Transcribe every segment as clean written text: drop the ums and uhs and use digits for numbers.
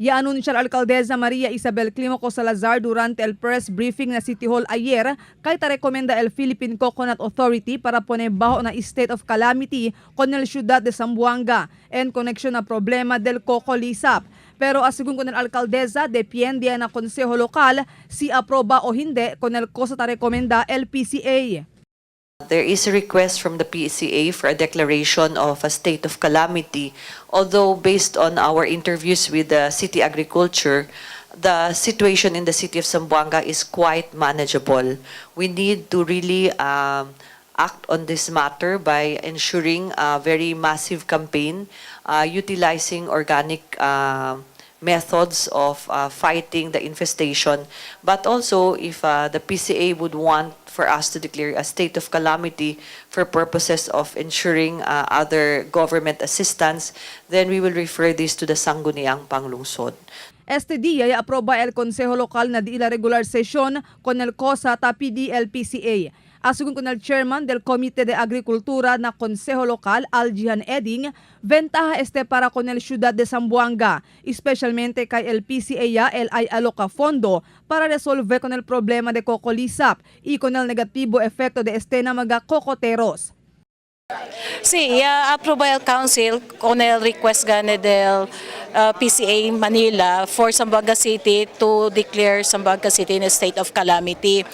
Ya anuncia la alcaldesa María Isabel Climaco Salazar durante el press briefing na City Hall ayer kay ta rekomenda el Philippine Coconut Authority para pone bajo na state of calamity con el ciudad de Zamboanga en conexión na problema del cocolisap. Pero asegun con el alcaldesa, depende na konseho lokal si aproba o hindi con el cosa ta rekomenda el PCA. There is a request from the PCA for a declaration of a state of calamity, although based on our interviews with the city agriculture, the situation in the city of Zamboanga is quite manageable. We need to really act on this matter by ensuring a very massive campaign, utilizing organic methods of fighting the infestation. But also, if the PCA would want for us to declare a state of calamity for purposes of ensuring other government assistance, then we will refer this to the Sangguniang Panglungsod. Este día ya aproba el Consejo Local na di la regular sesión con el COSA ta PDLPCA. Asegun con el chairman del Comité de Agricultura na Consejo Local, Aljihan Eding, ventaja este para con el Ciudad de Zamboanga, especialmente kay el PCA ya el ay aloca fondo para resolver con el problema de cocolisap y con el negativo efecto de este na mga cocoteros. Sí, ya aproba el council con el request gani del PCA Manila for Zamboanga City to declare Zamboanga City in a state of calamity.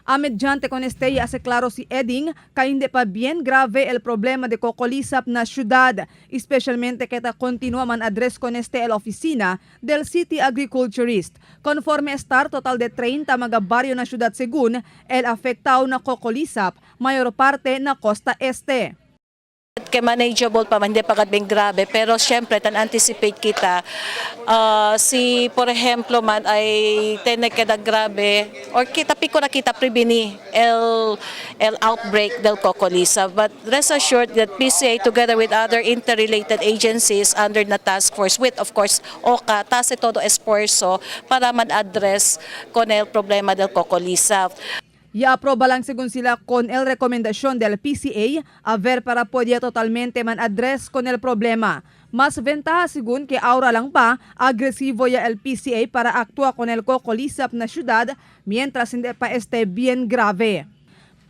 A mediante con este ya hace claro si Eding kay hindi pa bien grave el problema de cocolisap na syudad, especialmente kay ta continua man address con este el oficina del City Agriculturist. Conforme estar total de 30 mga baryo na syudad segun el afectado na cocolisap, mayor parte na costa este. Kay manageable pa man, hindi pa kadbing grabe, pero syempre tan anticipate kita si por ejemplo man ay tene queda grabe or kita pico na kita preveni el outbreak del cocolisa. But rest assured that PCA, together with other interrelated agencies under the task force, with of course OCA, ta hace todo esfuerzo para man address con el problema del cocolisa. Ya-aproba lang según sila con el recomendación del PCA a ver para podía totalmente man address con el problema. Mas ventaja según que ahora lang pa, agresivo ya el PCA para actúa con el cocolisap na syudad mientras hindi pa este bien grave.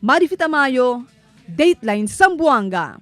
Marifita Mayo, Dateline Zamboanga.